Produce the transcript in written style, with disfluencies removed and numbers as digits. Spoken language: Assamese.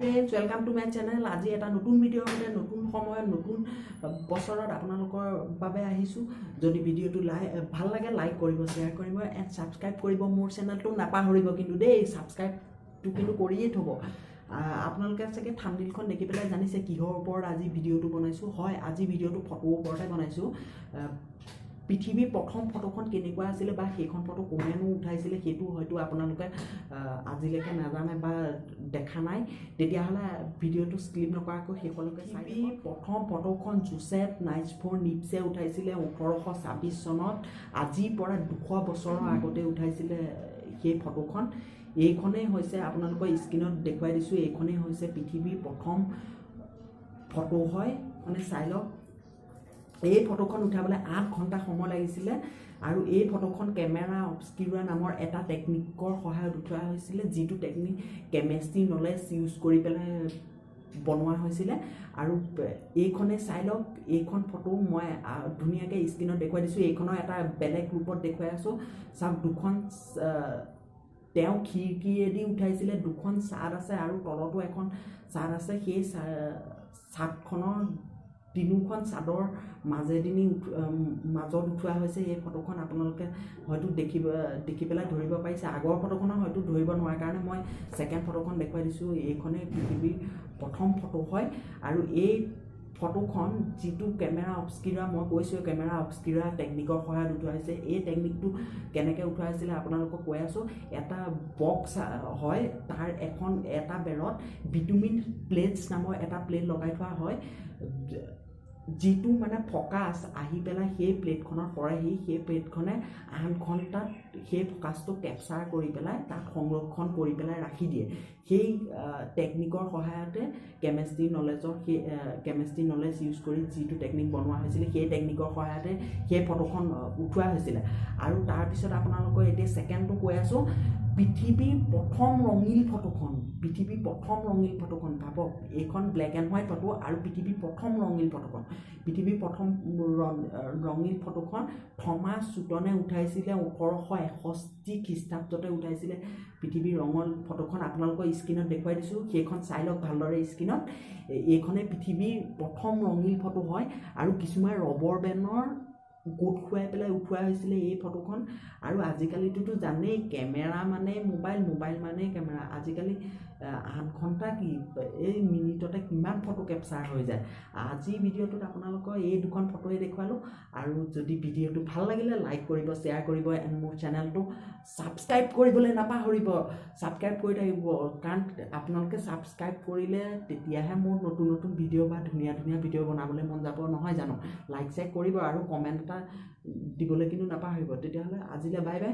Friends, welcome to my channel. আজি এটা নতুন ভিডিঅ'ৰ সৈতে, নতুন সময়ত, নতুন বছৰত আপোনালোকৰ বাবে আহিছোঁ। যদি ভিডিঅ'টো ভাল লাগে, লাইক কৰিব, শ্বেয়াৰ কৰিব এণ্ড ছাবস্ক্ৰাইব কৰিব মোৰ চেনেলটো নাপাহৰিব কিন্তু দেই। ছাবস্ক্ৰাইবটো কিন্তু কৰিয়ে থ'ব। আপোনালোকে চাগে থাম্বনেইলখন দেখি পেলাই জানিছে কিহৰ ওপৰত আজি ভিডিঅ'টো বনাইছোঁ। হয়, আজি ভিডিঅ'টো ফটোৰ ওপৰতে বনাইছোঁ। পৃথিৱীৰ প্ৰথম ফটোখন কেনেকুৱা আছিলে বা সেইখন ফটো কোনেনো উঠাইছিলে, সেইটো হয়তো আপোনালোকে আজিলৈকে নাজানে বা দেখা নাই। তেতিয়াহ'লে ভিডিঅ'টো স্কিপ নকৰাকৈ শেষলৈকে চাই। প্ৰথম ফটোখন জোচেফ নাইচফ'ৰ নিপছে উঠাইছিলে 1826 চনত। আজিৰ পৰা 200 বছৰৰ আগতে উঠাইছিলে সেই ফটোখন। এইখনেই হৈছে, আপোনালোকৰ স্ক্ৰীণত দেখুৱাই দিছোঁ, এইখনেই হৈছে পৃথিৱীৰ প্ৰথম ফটো হয়। মানে চাই লওক, এই ফটোখন উঠাবলৈ 8 ঘণ্টা সময় লাগিছিলে আৰু এই ফটোখন কেমেৰা অবস্কিউৰা নামৰ এটা টেকনিকৰ সহায়ত উঠোৱা হৈছিলে, যিটো টেকনিক কেমেষ্ট্ৰি নলেজ ইউজ কৰি পেলাই বনোৱা হৈছিলে। আৰু এইখনে চাই লওক, এইখন ফটো মই ধুনীয়াকৈ স্ক্ৰীণত দেখুৱাই দিছোঁ। এইখনৰ এটা বেলেগ ৰূপত দেখুৱাই আছোঁ, চাওক। দুখন তেওঁ খিৰিকীয়েদি উঠাইছিলে, দুখন চাদ আছে আৰু তলতো এখন চাদ আছে। সেই চাদখনৰ তিনিওখন চাদৰ মাজেদিনি মাজত উঠোৱা হৈছে এই ফটোখন। আপোনালোকে হয়তো দেখি পেলাই ধৰিব পাৰিছে। আগৰ ফটোখনৰ হয়তো ধৰিব নোৱাৰাৰ কাৰণে মই ছেকেণ্ড ফটোখন দেখুৱাই দিছোঁ। এইখনেই পৃথিৱীৰ প্ৰথম ফটো হয়। আৰু এই ফটোখন যিটো কেমেৰা অবস্কিউৰা মই কৈছোঁ, কেমেৰা অবস্কিউৰা টেকনিকৰ সহায়ত উঠোৱা হৈছে। এই টেকনিকটো কেনেকৈ উঠোৱা হৈছিলে আপোনালোকক কৈ আছোঁ। এটা বক্স হয়, তাৰ এটা বেৰত বিটুমিন প্লেটছ নামৰ এটা প্লেট লগাই থোৱা হয়, যিটো মানে ফ'কাছ আহি পেলাই সেই প্লেটখনত পৰেহি। সেই প্লেটখনে 8 ঘণ্টাত সেই ফ'কাছটো কেপচাৰ কৰি পেলাই তাত সংৰক্ষণ কৰি পেলাই ৰাখি দিয়ে। সেই টেকনিকৰ সহায়তে কেমেষ্ট্ৰি নলেজৰ সেই কেমেষ্ট্ৰি নলেজ ইউজ কৰি যিটো টেকনিক বনোৱা হৈছিলে, সেই টেকনিকৰ সহায়তে সেই ফটোখন উঠোৱা হৈছিলে। আৰু তাৰপিছত আপোনালোকৰ এতিয়া ছেকেণ্ডটো কৈ আছোঁ, পৃথিৱীৰ প্ৰথম ৰঙীল ফটোখন। পৃথিৱীৰ প্ৰথম ৰঙীল ফটোখন, ভাবক, এইখন ব্লেক এণ্ড হোৱাইট ফটো আৰু পৃথিৱীৰ প্ৰথম ৰঙীল ফটোখন। পৃথিৱীৰ প্ৰথম ৰঙীল ফটোখন থমাছ চুটনে উঠাইছিলে, 1861 খ্ৰীষ্টাব্দতে উঠাইছিলে পৃথিৱীৰ ৰঙৰ ফটোখন। আপোনালোকৰ স্ক্ৰীণত দেখুৱাই দিছোঁ, সেইখন চাই লওক ভালদৰে স্ক্ৰীণত। এইখনে পৃথিৱীৰ প্ৰথম ৰঙীল ফটো হয়। আৰু কিছুমান ৰবৰ বেণ্ডৰ গোট খুৱাই পেলাই উঠোৱা হৈছিলে এই ফটোখন। আৰু আজিকালিটোতো জানেই, কেমেৰা মানে মোবাইল, মোবাইল মানে কেমেৰা। আজিকালি 8 ঘণ্টা কি, এই মিনিটতে কিমান ফটো কেপচাৰ হৈ যায়। আজিৰ ভিডিঅ'টোত আপোনালোকৰ এই দুখন ফটোৱে দেখুৱালোঁ। আৰু যদি ভিডিঅ'টো ভাল লাগিলে, লাইক কৰিব, শ্বেয়াৰ কৰিব এণ্ড মোৰ চেনেলটো ছাবস্ক্ৰাইব কৰিবলৈ নাপাহৰিব। ছাবস্ক্ৰাইব কৰি থাকিব, কাৰণ আপোনালোকে ছাবস্ক্ৰাইব কৰিলে তেতিয়াহে মোৰ নতুন নতুন ভিডিঅ' বা ধুনীয়া ধুনীয়া ভিডিঅ' বনাবলৈ মন যাব, নহয় জানো? লাইক চাইক কৰিব আৰু কমেণ্ট এটা দিবলৈ কিন্তু নাপাহৰিব। তেতিয়াহ'লে আজিলৈ বাই বাই।